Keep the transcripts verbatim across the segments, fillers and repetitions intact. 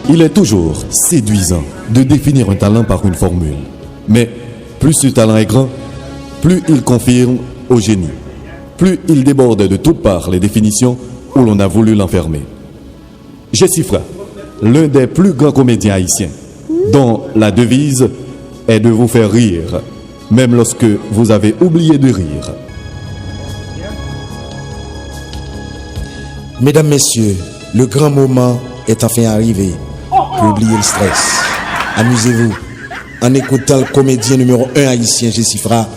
Il est toujours séduisant de définir un talent par une formule. Mais plus ce talent est grand, plus il confirme au génie, plus il déborde de toutes parts les définitions où l'on a voulu l'enfermer. Jesifra, l'un des plus grands comédiens haïtiens, dont la devise est de vous faire rire, même lorsque vous avez oublié de rire. Mesdames, Messieurs, le grand moment est enfin arrivé pour oublier le stress. Amusez-vous en écoutant le comédien numéro un haïtien, Jesifra.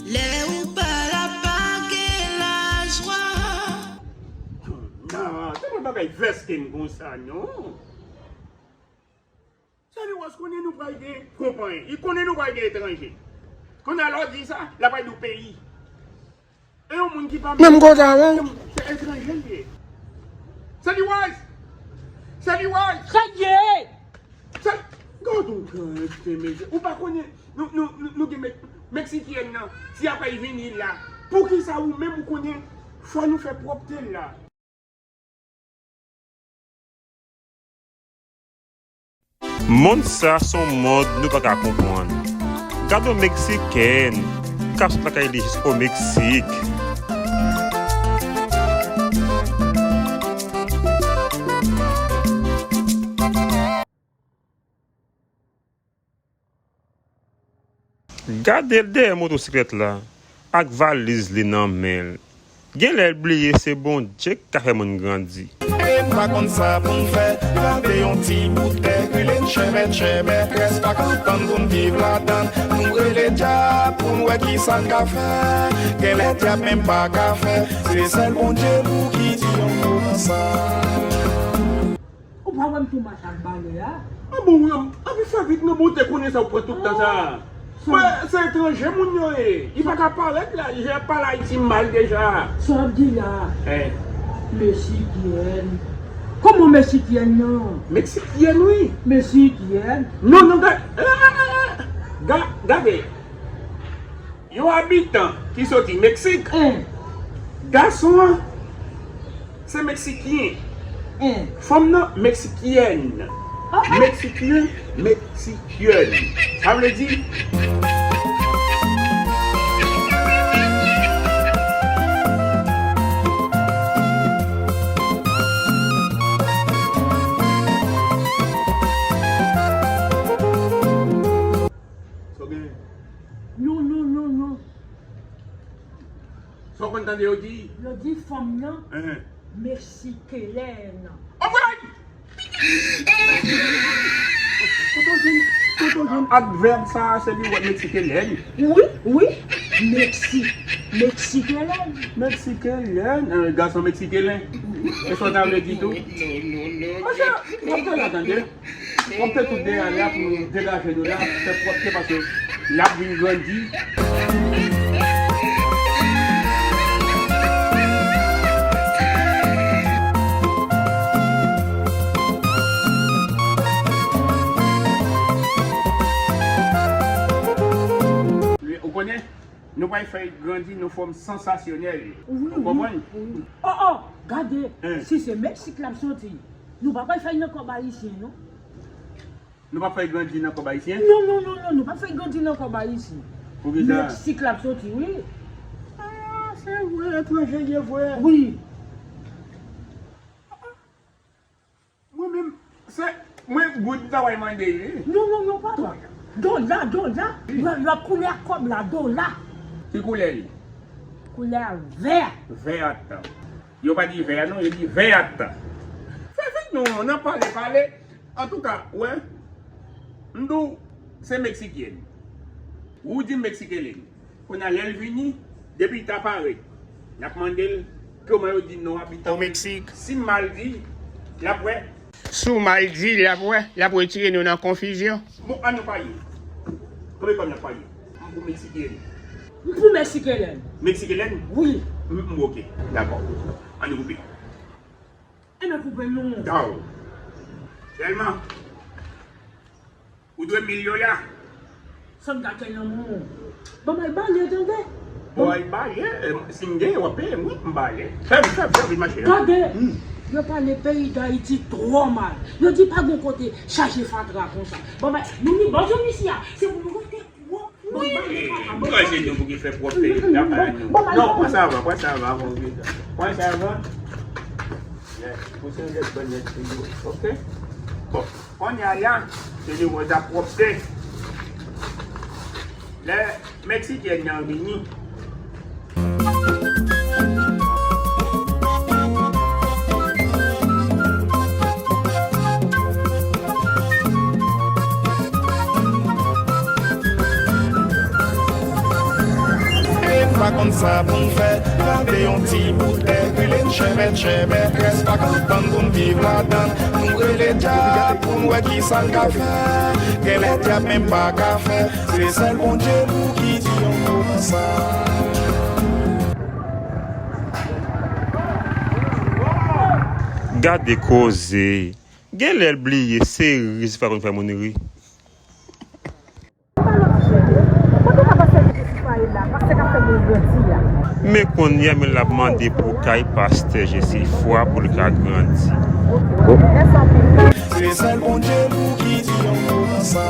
Lè ou pa la pa gen lajwa. Nan, se pa bagay vèsken konsa non. Sèli Wòs konnen nou pral gen konpranyen. Li konnen nou pral gen etranje. Kounye a lè w di sa, l ap pral di w peyi. E yon moun ki pa menm kote avè w. Se etranje l ye. Sèli Wòs! Sèli Wòs! Sa k ye? Sèli, gad yon grann enstime mesye. Ou pa konnen nou, nou, nou, nou gen Mek- Meksikyèn nan. Si apre l vini la, poukisa ou menm ou konnen fò nou fè pwòpte l la? Mond sa s on mond nou pa ka konprann. Gad on Meksikèn k ap sot lakay li jis o Meksik. Gade l dèyè motosiklèt la ak valiz li nan men l. Genlè l bliye se Bondye k ka fè moun grandi. E m pa konn sa pou m fè, gade yon ti bout tè, rele n chèmè, chèmè, rès pa ka tann pou n viv ladann. Nou rele dyab pou n wè kisa n ka fè, genlè dyab menm pa ka fè, se sèl Bondye pou ki di yon mo konsa. Ou pa wè m tou mache ak bale a? An bon, wi, anpi fè vit non, bon, ou te konnen sa, ou pran tout tan sa. Mwen, se etranje moun yo ye. Li pa ka parèt la, li ap pale Ayiti mal deja. Sa w ap di la? Eh. Meksikyèn. Kòman Meksikyèn nan? Meksikyèn, wi. Meksikyèn. Non, non, gade. Eh, eh, eh, eh. Ga- Gade. Yon abitan ki soti Meksik. Eh. Gason an se Meksikyen. Eh. Fanm nan Meksikyèn. Meksikyen, Meksikyèn. Sa vle di. Sa w gen? Non, non, non, non. Sa w konn tande yo di? Yo di fanm nan Enhen. Meksikelèn. Anmwey! Kote w jwenn, kote w jwenn advèb sa a, se li wè Meksikelèn? Wi, wi. Meksik. Meksikelèn. Meksikelèn? Eh, gason Meksikelèn. E sa w ta vle di tou? Paske, w ap tande, tande. W ap fè tout dèyè la pou nou degaje nou la, fè pwòpte paske l ap vin grandi. Ou konnen, nou pral fè l grandi nan fòm sansasyonèl. Ou konprann? Oh, oh, gade, si se Meksik l ap soti, nou pa pral fè l nan kòb ayisyen, non. Nou p ap fè l grandi nan kòb ayisyen? Non, non, non, non, nou p ap fè l grandi nan kòb ayisyen. Poukisa? Meksik l ap soti, wi. Ah, se vre, etranje l ye vre. Wi. Mwen menm, se, mwen goud m ta pral mande l, wi. Non, non, non, papa. Dola, dola. Yo, yo ap koule ak kòb la, dola. Ki koulè l? Koulè vè. Vèt. Yo pa di vè non, yo di vèt. Fè vit non, n ap pale, pale. Antouka, w wè, m di w, se Meksikyèn. Ou di m Meksikelèn. Kounye a, lè l vini, depi l ta parèt, n ap mande l kòman yo di non abitan Meksik. Si m mal di, l ap wè. Si w mal di, l ap wè, l ap retire nou nan konfizyon. Bon, ann nou parye. Konbyen kòb n ap parye? M pou Meksikyèn. M pou Meksikelèn. Meksikelèn? Wi. M, m, oke, dakò. Ann nou koupe. Ann nou koupe non. Daw. Sèlman, ou dwe m mil dola. Sa m ka fè nan men w? Ban m al bale, tande? Bon, ay, ba ye, si m genyen, w ap peye m, wi, m ba ye. Fè m, fè m, fè m vin mache la. Gade, yo pale peyi Dayiti twò mal. Yo di pa gon kote chaje fatra konsa. Bon, ben, nou ni bon zòn isi a. Se pou nou rete pwòp. Wi, nou pral se nou pou ki fè pwòpte lakay nou. Non, pran sa avan, pran sa avan, avan w vin. Pran sa avan. Yes, pou se lèt bòn nèt figi. Ok. Bon, kounye a la, se li wè ta pwòpte. Lè Meksikyèn nan vini. E m pa konn sa pou m fè, plante yon ti bout tè, rile n chèmè chèmè, rès pa kontan pou n viv ladan l. Nou rele dyab pou n wè kisa n ka fè, genlè dyab menm pa ka fè. Se sèl Bondye pou ki di yon mo konsa. Gade koze. Genlè l bliye se ri si pa konn fè moun ri. Men kounye a, men l ap mande pou kay pastè Jesifwa pou l ka grandi. Se sèl Bondye pou ki di yon mo konsa.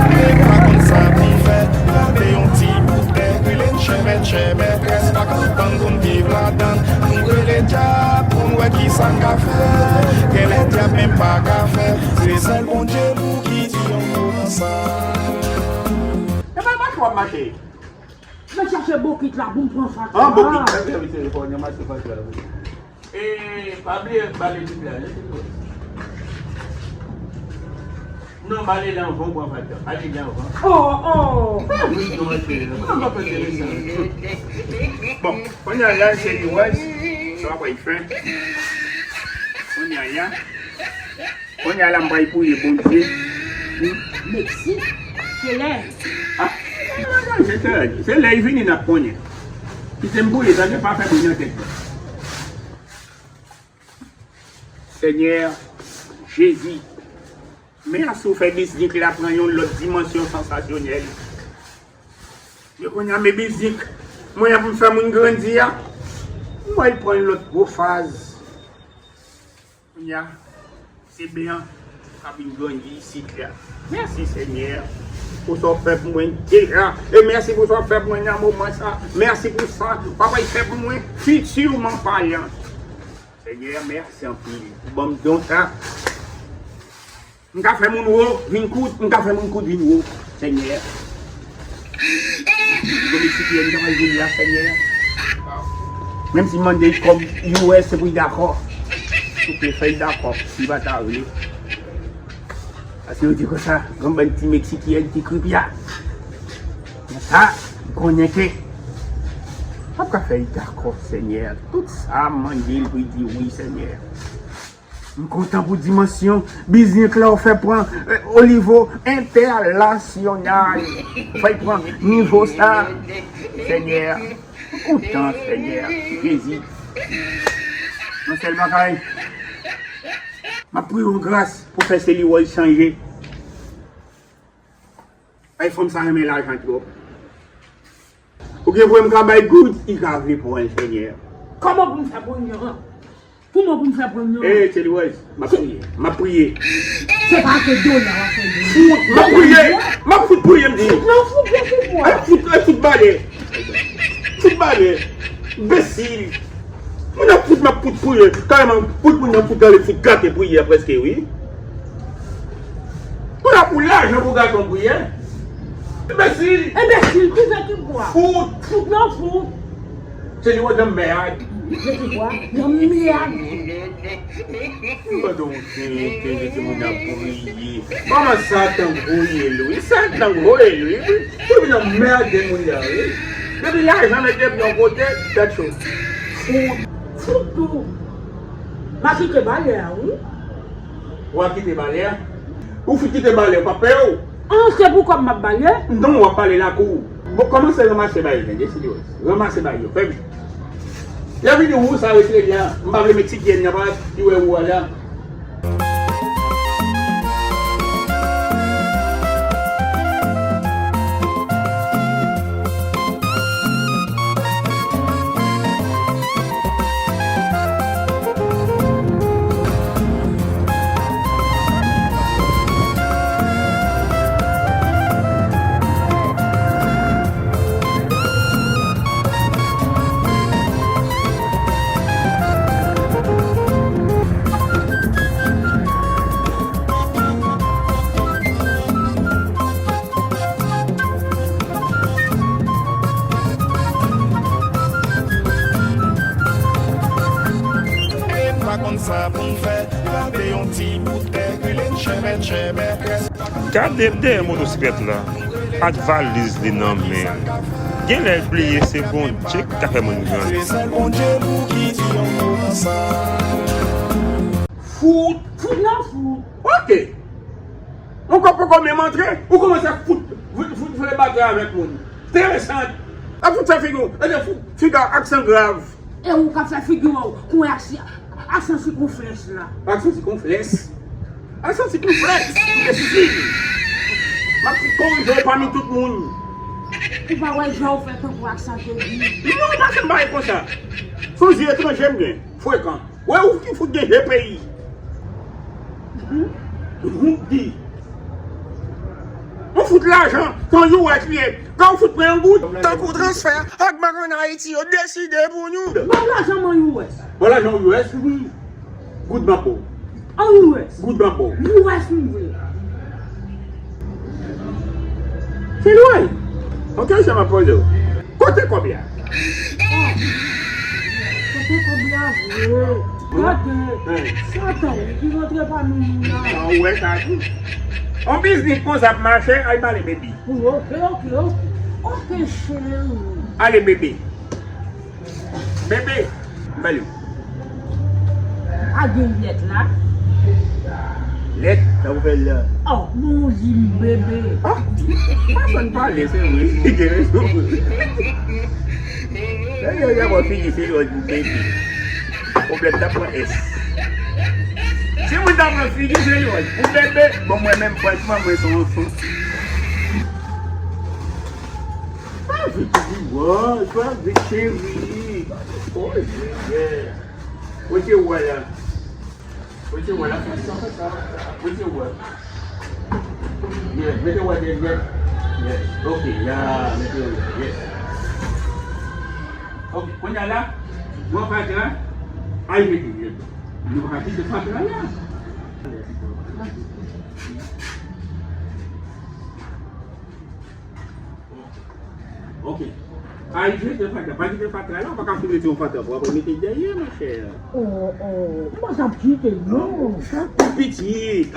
Men pa konn sa pou n fè, plante yon ti bout tè, rile n chèmè chèmè, rès pa kontan pou n viv ladan l. Nou rele dyab pou n wè kisa n ka fè, genlè dyab menm pa ka fè. Se sèl Bondye pou ki di yon mo konsa. Epa mache w ap mache. Mwen chache bokit la pou m pran fatra. An bokit la, vin vin telefòn nan mache fatra la. E pa bliye bale tout la. Non, bale l anvan w pran fatra. Bale l anvan. Oh, oh. Wi, non, se non, pa fè enteresan. Bon, kounye a la, se li wè. Sa w ap fè. Kounye a la. Kounye a la m pral priye Bondye. Meksik? Kilè? Ah, se lè, se lè l vini n ap konnen. Kite m priye, tande pa fè bri nan tèt mwen. Senyè Jezi, mèsi w fè biznik la pran yon lòt dimansyon sansasyonèl. Men kounye a, men biznik mwen an pou m fè moun grandi a, mwen pran yon lòt gwo faz. Kounye a, se byen an k ap vin grandi isit la. Mèsi, Senyè, pou sa w fè pou mwen deja. E mèsi pou sa w fè pou mwen nan moman sa. Mèsi pou sa w ap fè pou mwen fitirman palan. Senyè, mèsi anpil pou ban m don sa. M ka fè moun wo vin kout, m ka fè moun kout vin wo, Senyè. Domestik yo, m ta pral vin la, Senyè. Menm si m mande kòb U S, se pou l dakò. Souple, fè l dakò, si l pa ta vle. Paske yo di konsa, gen bann ti Meksiken ki kripya. Men sa, m konnen ke m ap ka fè l dakò, Senyè. Tout sa m mande l pou l di wi, Senyè. M kontan pou dimansyon biznis la w fè pran, eh, o nivo entènasyonal. Fè l pran nivo sa, Senyè. M kontan, Senyè. Jezi. Yon sèl bagay. M ap priye w gras pou fè se li wè l chanje. Ay, fanm sa renmen lajan twòp. Oubyen pou m ka bay goud, li ka vle pran l, Senyè. Kòman pou m fè pran l an? Kòman pou m fè pran l an? Eh, Tcheliwèz, m ap priye. M ap priye. Se pa ke dola w ap fè dola. Fout, m ap priye. M ap fout priye, m di. Non, fout, fout, fout, fout. Ay, fout, ay, fout bale. Fout bale. Enbesil. Moun ap fout, m ap fout priye. Kareman, fout moun nan fout gade, fout gate priyè prèske, wi. Ou la pou lajan pou gason priyè? Enbesil! Enbesil, ki fè ki bwa? Fout! Fout nan fout! Se li wè nan mèd. Mete bwa nan mèd. Mwen te yon tenten, mete moun ap priye. Kòman sa tango ye, Lwi? Sa tango ye, Lwi? Depi nan mèd de moun nan, wi. Depi lajan mete yon kote, tèt cho. Fout. Fout tou. M a kite balè a, wi. W a kite balè a? Ou fout kite balè, w pa pè w? An, se pou kòb m ap bale? Non, w ap bale lakou. Bon, kòmanse ranmase bagay yo, tande, Silvès. Ranmase bagay yo, fè vit. Lè vini ou sa retire li a, m pa vle Meksikyèn nan pa li wè ou a la. E m pa konn sa pou m fè, lave yon ti bout tè, rele m chèbè, chèbè, trè. Gade dèyè motosiklèt la ak valiz li nan men l. Genlè l bliye se Bondye k ka fè moun gran. Se sèl Bondye pou ki di yon mo konsa. Fout, fout nan fout. Ok. Ou poko menm antre, ou kòmanse ap fout, fout, fout, fout batay avèk moun. Enteresan. Ap fout fè figi w, e de fout figi w aksan grav. E ou ka fè figi w konnen aksan sikonflèks la. Aksan sikonflèks? Aksan sikonflèks, enbesil. M ap korije w pami tout moun. Ou pa wè jan w fè tankou aksan te di? Non, pa janm bay konsa. Se yon zye etranje m gen, frekan. Wè ou ki fout gen je peyi. Ou fout di. Ou fout lajan, tan U S li ye. Kan ou fout pran yon goud. Tankou transfè ak bank ann Ayiti, yo deside pou nou. Ban lajan man U S. Ban lajan U S? Wi. Goud ban pou. An U S. Goud ban pou. U S nou vle. Se lwen. Ok, se m ap poze w. Kote kòb la? Ah, kote kòb la vre? Gade, Satan wi ki rantre pami nou la. Ah, ou wè sa tou. On biznis konsa ap mache, ay pale, baby. Wi, ok, ok, ok. Ok, cheri. Ale, bebe. Bebe, bale. A gen lèt la. Lèt, sa ou fè la? Oh, bon, di m, bebe. Ah, fason pale, se vre. Gen rezon. Lè yo, yo, bon, figi, se yo, di bebe. Pwoblèm ta pran S. Si moun ta pran figi, se yo, pou bebe. Bon, mwen menm, franchman, mwen se yon fanm. Pa vit, Diwa, pa vit, cheri. Oh, yeah. Kote w la? Kote w la? Kote w la? Yeah, mete w dèyè. Yeah. Ok, yeah, mete w dèyè. Yes. Ok, kounye a la, nou fatra. Ay, mete, mete. Nou pa kite fatra la. Ok. Ay, jete fatra. Pa kite fatra la, ou pa ka fout mete yon fatra pou apre mete dèyè, monchè. Oh, oh, mwen t ap kite, non. Sa kou pitit.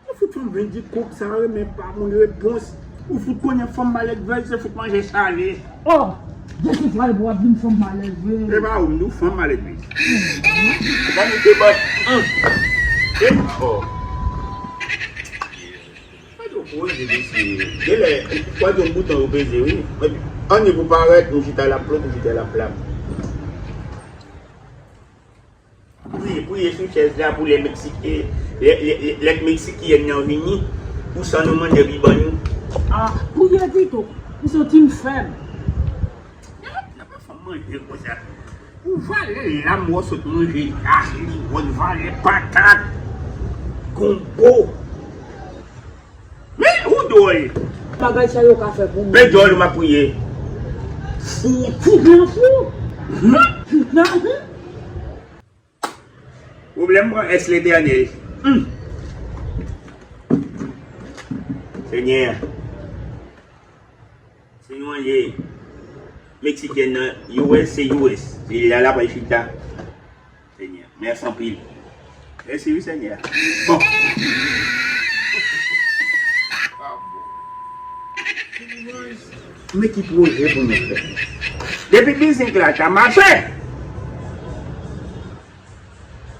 Ou fout fanm vin di koup sa renmen pa moun repons. Ou fout konnen fanm malelve se fout manje sale. Oh, de ki fwa l pou w ap di m fanm malelve? E pa ou m di w fanm malelve. Sa nou te bat. E oh. Mwen di w poze mesye. Genlè, w a di yon bouton yo peze wi. Epi, annik ou parèt, nou chita l ap plop, nou chita l ap plap. Priye, priye sou chèz la pou lè Meksike, lè, lè, lè, lè Meksikyèn nan vini, pou san nou mande li ban nou. Ah, priye pito, ou se yon timoun fèb. Nan pa fè manje konsa. Ou vale lam ou sot manje la, li wòl vale patat, gonbo. Men ou dwòl. Bagay sa yo ka fè pou mwen. Men dwòl ou m ap priye. Fou. Fou blan fou. Fou blan fou. Pwoblèm pran S Letènèl. Hmm. Senyè. Se nou an ye. Meksiken nan U S, se U S. Se la l ap al chita. Senyè, mèsi anpil. Mèsi wi, Senyè. Bon. Men ki pwojè pou nou fè? Depi biznis la ka mache,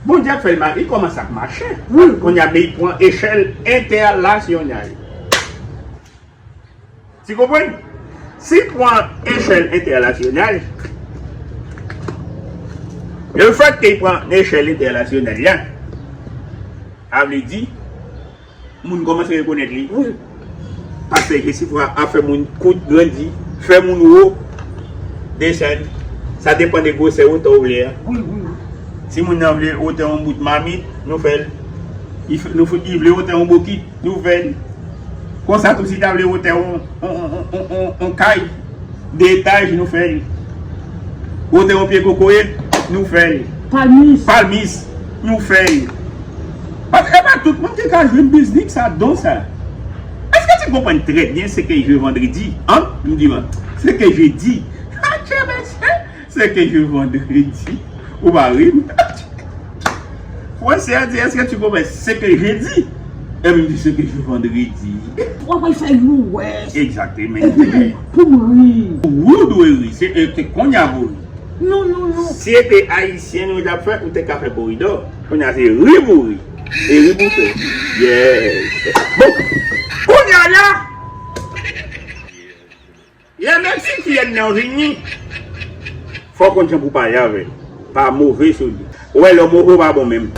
Bondye ap fè l mache, li kòmanse ap mache. Wi. Kounye a, men li pran echèl entènasyonal. Ti konprann? Si pran echèl entènasyonal, le fèt ke l pran echèl entènasyonal la, a vle di, moun kòmanse rekonèt li. Wi. Paske Jesifra ap fè moun kout, grandi, fè moun wo, desann. Sa depann de gwosè wotè w vle a. Wi, wi, wi. Si moun nan vle wotè yon bout mamit, nou fè l. Li f-, nou f-, li vle wotè yon bokit, nou fè l. Konsa tou, si ta vle wotè yon, yon, yon, yon, yon, yon kay, de etaj, nou fè l. Wotè yon pye kokoye, nou fè l. Palmis. Palmis, nou fè l. Paske e pa tout moun ki ka jwenn biznis sa, don sa. Èske ti konprann trè byen ce que je vendredi? Hein? M di, ce que je dis. Atchè, mesye, ce que je vendredi. Ou pa ri m? Fransè a di, èske ti konprann ce que je dis? Epi m di, ce que je vendredi. W ap al fè yon wès. Egzakteman. Epi pou, pou m ri. Wi, w dwe ri. Se, e, se kounye a pou w ri. Non, non, non. Si se te ayisyen nou t ap fè, ou te ka fè koridò. Kounye a se ri pou ri. E ri pou fè. Yes. Bon. Kounye a la, lè Meksikyèn nan vini, fò w konn jan pou pale avè l. Pa move sou li. Ou wè, lè w move, w pa bon menm.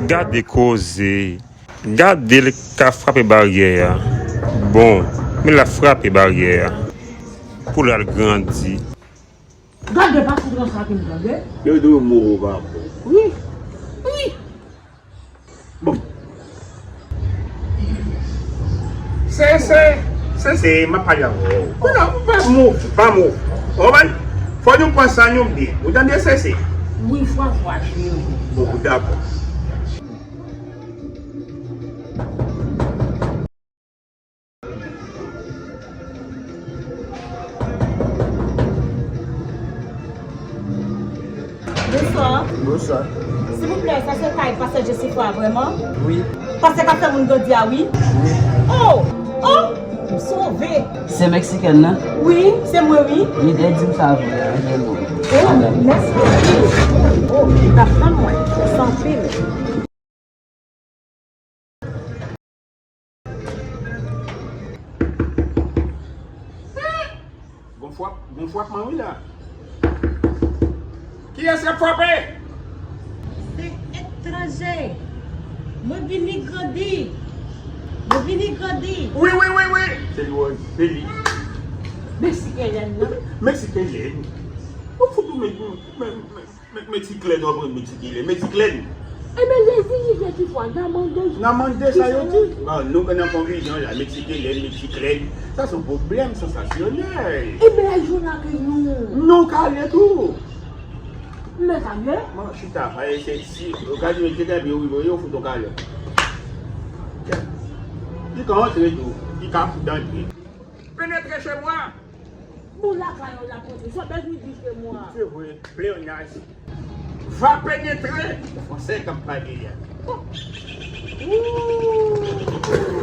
Gade koze. Gade l ka frape baryè a. Bon, men l ap frape baryè a. Pou l al grandi. Gade pa fout nan sa ke m tande. Yo di w mo pa bon. Wi. Wi. Bon. Se, se, se, se, m ap pale avè w. Ou non, pa mou, pa mou. Ou konprann? Fò nou pran san nou byen. Ou tande, se, se? Wi, fwa, fwa, cheri. Bon, dakò. Bonswa. Bonswa. Silvouplè, sa se kay pastè Jesifra vrèman? Wi. Pastè k ap fè moun grandi a, wi? Wi. Oh! Oh! M sove! Se Meksikèn nan? Wi, se mwen, wi. Li te di m sa vre, a, vrèman. Oh, mèsi anpil. Oh, li t ap tann mwen. Mèsi anpil. Gon fwap, gon fwapman wi la. Kiyès k ap fwape? Se etranje. Mwen vini grandi. Mwen vini grandi. Wi, wi, wi, wi. Se li, Rose. Se li. Meksiken lèn nan. Meksiken lèn. Ou fout ou men, men, men, men. Met, met ti klèn, w ap met ti klèn, met ti klèn. Ebyen, Jezi, Jezi, ki fwa, n a mande. N a mande sa yo di. Bon, nou nan konfizyon la, met ti klèn, met ti klèn. Sa se yon pwoblèm sansasyonèl. Ebyen, lè jwenn ak nou. Non, kale tou. Men kale. Bon, chita, e, se, si, yo ka di, yo te gen pi, yo, yo fout yon kale. Li ka antre tou, li ka fout antre. Penetre chez moi. Bon, lakay ou la kote, sa bezwen di ke mwa. Se vre, pleonasm. Va pénétrer. Fransè k ap pale a.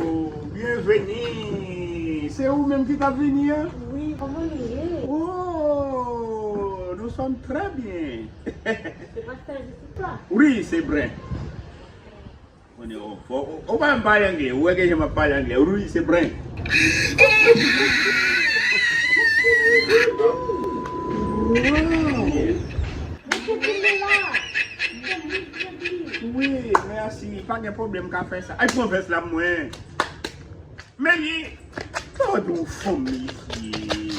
Ooh, bienvenue. Se ou menm ki t ap vini an? Wi, kòman nou ye? Oh, nous sommes très bien. Se pastè Jessica? Wi, se vre. Ou, ou, ou pa menm pale anglè, ou wè ke jan m ap pale anglè. Wi, se bren. Wi, mèsi, pa gen pwoblèm, ka fè sa. Ay, pran vès la mwen. Men li, sa w ap yon fanm li ye.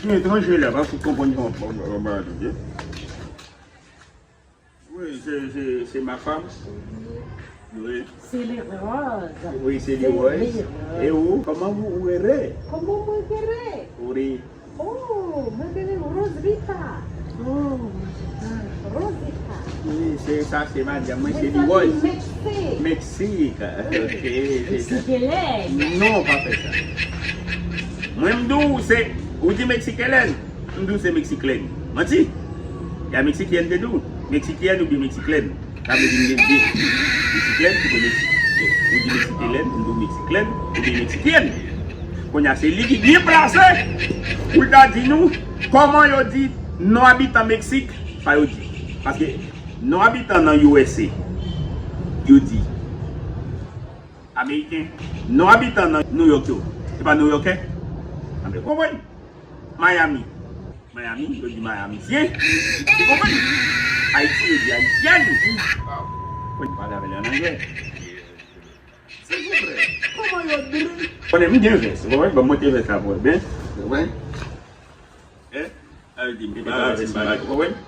Gen etranje la, pa fout konprann yon fanm. Wi, se, se, se ma femme. Wi. Se li Rose. Wi, se li Rose. E ou, kòman ou, ou ere? Kòman mwen ere? Wi. Oh, mwen ere Rose Rita. Oh, my God. Rosita. Wi, se sa, se madanm mwen, se Rose. Meksik. Meksik. Ok, se sa. Meksikelèn. Non, pa fè sa. Mwen, m di w, se, ou di Meksikelèn, m di w se Meksiklèn. Manti? Y a Meksikyèn te di w. Meksikyèn oubyen Meksiklèn. Sa vle di m gen de. Meksiklèn, se Meksik. Ou di Meksikelèn, m di w Meksiklèn, oubyen Meksikyèn. Kounye a, se li ki byen plase pou l ta di nou kòman yo di non abitan Meksik, sa yo di. Paske non abitan nan U S A, yo di Ameriken. Non abitan nan New York yo, se pa Nouyòkè? Anben, konprann? Miami. Miami, yo di Mayamisyen. Ou konprann? Ayiti, yo di Ayisyèn. Konn pale avè l an anglè. Silvouplè, kòman yo di? Konnen m gen vès, ou konprann? Ban m monte vès la pou w, byen. Ou konprann? Hein? Sa vle di, m pa vès, m pa, ou konprann?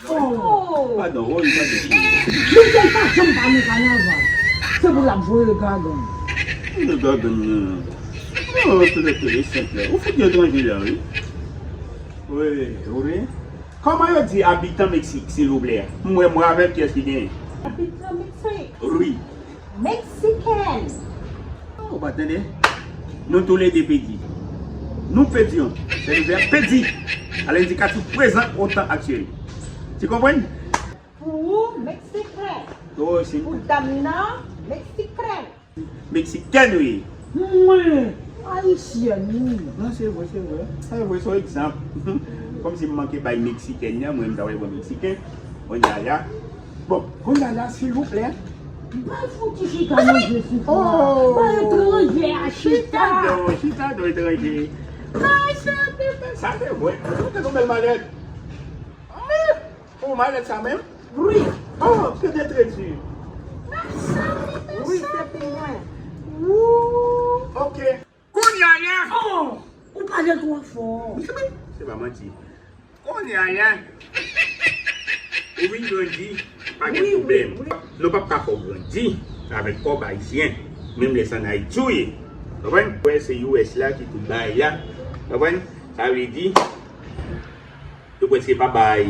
Oh! Padon, Rory, pa di. Misye pa janm pa nan kanaval. Se pou l ap voye gagann. Voye gagann, non. Non, se lè senp la. Ou fout etranje la, wi. Wi, wi. Kòman yo di abitan Meksik, silvouplè? M wè mwen avèk kiyès ki genyen? Abitan Meksik. Wi. Meksiken. Ou pa tande? Nou toulede pedi. Nous pédions. C'est le verbe pédi à l'indicatif présent au temps actuel. Tu comprends? Pou ou, Meksiken. Oh, c'est... Pou dam nan, Meksiken. Meksikèn, wi. Mwen, Ayisyèn, wi. Non, se vre, se vre. Se vre, se yon egzanp. Kòmsi m manke bay Meksikèn nan, mwen, m ta pral pran Meksiken. Kounye a la. Bon, kounye a la, silvouplè. Bay fouti chita manje sou fwa. Oh! Bay etranje a chita. Chita don, chita don etranje. Ah, sa se, sa se vre. Ou te yon bèl malèt. Ah! Ou malèt sa menm? Wi. Oh, ke de tredi. Wi, se pou mwen. Wou. Ok. Kounye a la. Oh, ou pale twò fò. Wi, se pa manti. Kounye a la. Ou vin grandi, pa gen pwoblèm. Wi, wi, wi. Nou p ap ka fè w grandi avèk kòb ayisyen. Menm lè se ann Ayiti ou ye. Konprann? Wè, se U S la ki tout bagay la. Konprann? Sa vle di, yo prèske pa bay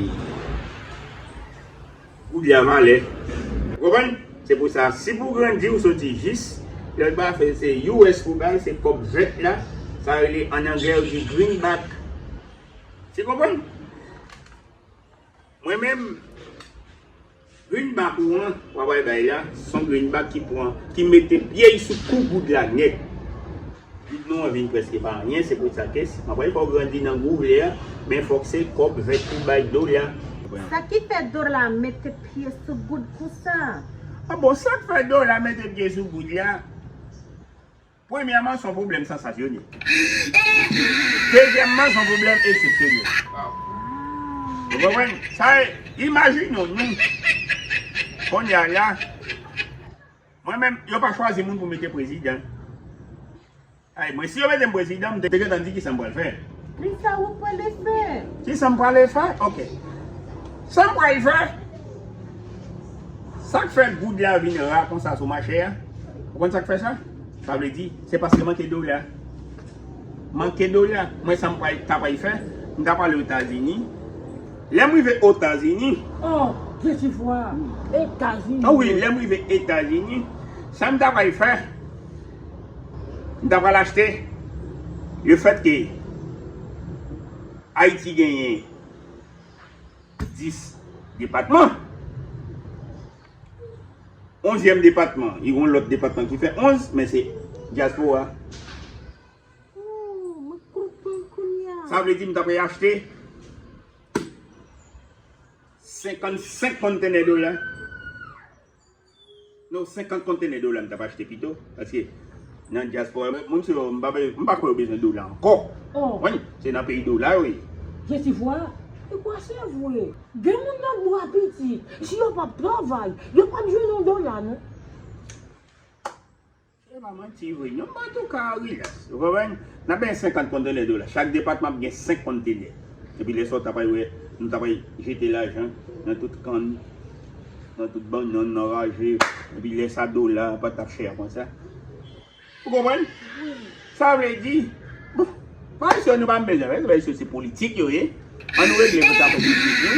goud la valè. Ou konprann? Se pou sa, si pou grandi, ou soti jis, lòt bagay fè se U S pou bay, se kòb vèt la, sa rele ann anglè yo di greenback. Ti konprann? Mwen menm, greenback ou an, w ap al bay la, se yon greenback ki pran, ki mete pye l sou kou goud la nèt. Goud nou an vin prèske pa anyen, se pou sa ke m ap pral fè w grandi nan gou vle a, men fòk se kòb vèt ou bay dola. Sa ki fè dola mete pye sou goud konsa? Ah bon, sa k fè dola mete pye sou goud la? Premyèman, se yon pwoblèm sansasyonèl. Dezyèmman, se yon pwoblèm eksepsyonèl. Ou konprann? Sa e, imajine w, nou, kounye a la, mwen menm, yo pa chwazi moun pou mete prezidan. Ay, mwen, si yo mete m prezidan, m te, te gentan di kisa m pral fè. Kisa w prale fè? Kisa m prale fè? Ok. Sa m pral fè? Sa k fè goud la vin ra konsa sou mache a? Ou konn sa k fè sa? Sa vle di, se paske manke dola. Manke dola. Mwen, sa m pral, ta pral fè, m ta pral Etazini. Lè m rive Etazini. Oh, Jesifwa, Etazini. Ah wi, lè m rive Etazini, sa m ta pral fè? M ta pral achte. Le fèt ke Ayiti genyen dis depatman, onzyèm depatman, li gen yon lòt depatman ki fè onz, men se dyaspora. Oh, mwen konprann kounye a. Sa vle di m ta pral achte senkannsenk kontenè dola. Non, senkant kontenè dola m t ap achte pito, paske nan dyaspora, moun se yo, m pa, m pa kwè yo bezwen dola ankò. Oh. Wi, se nan peyi dola yo ye. Jesifwa, e kwa se vre? Gen moun nan bò a piti, si yo p ap travay, yo p ap jwenn yon dola, non. Se pa manti vre, non, men antouka, rilaks. Ou konprann? N ap bay senkant kontenè dola. Chak depatman ap gen senk kontenè. Epi lè sa, w ta pral wè, nou ta pral jete lajan nan tout kann, nan tout bannann, nan raje. Epi lè sa, dola pa t ap chè konsa. Ou konprann? Sa vle di, bon, pa isye nou pa bezwen, men se pa isye se politik yo ye. An nou regle pou sa politik nou.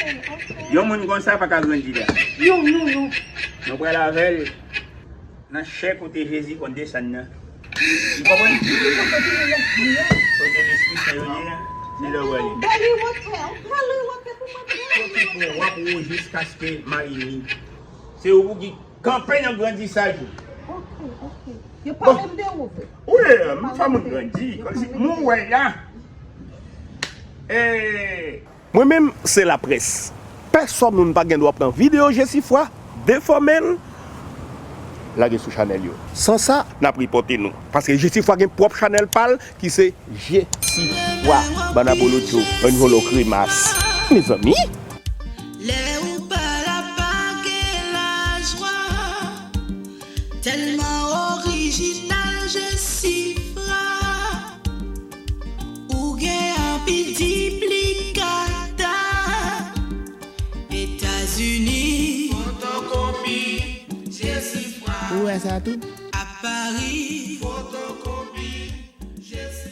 Yon moun konsa pa ka grandi la. Non, non, non. Nou pral avè l nan chè kote Jezi konn desann nan. Ou konprann? Kote Lespri Sen yo ye a, se la w ale. Bèl, w ap fè, w ap fè pou mwen. W ap woye jiskaske Malini. Se ou pou ki kanpe nan grandisaj ou. Ok, ok. Yo pale m de ou vre. Wi, m fè moun grandi. Kòmsi moun wè la. Eh, Mwen menm, se laprès. Pèsòn moun pa gen dwa pran videyo Jesifwa, defòme l, lage sou chanèl yo. San sa, n ap ripòte nou. Paske Jesifwa gen pwòp chanèl pa l ki se Jesifwa. Bann abolotcho, bann vòlò kremas. Mezanmi! Lè ou pa la pa gen lajwa. Tèlman orijinal Jesifwa. Ou gen anpil diplikata. Etazini. Fotokopi Jesifwa. Ou wè sa tou? A Pari. Fotokopi Jesifwa.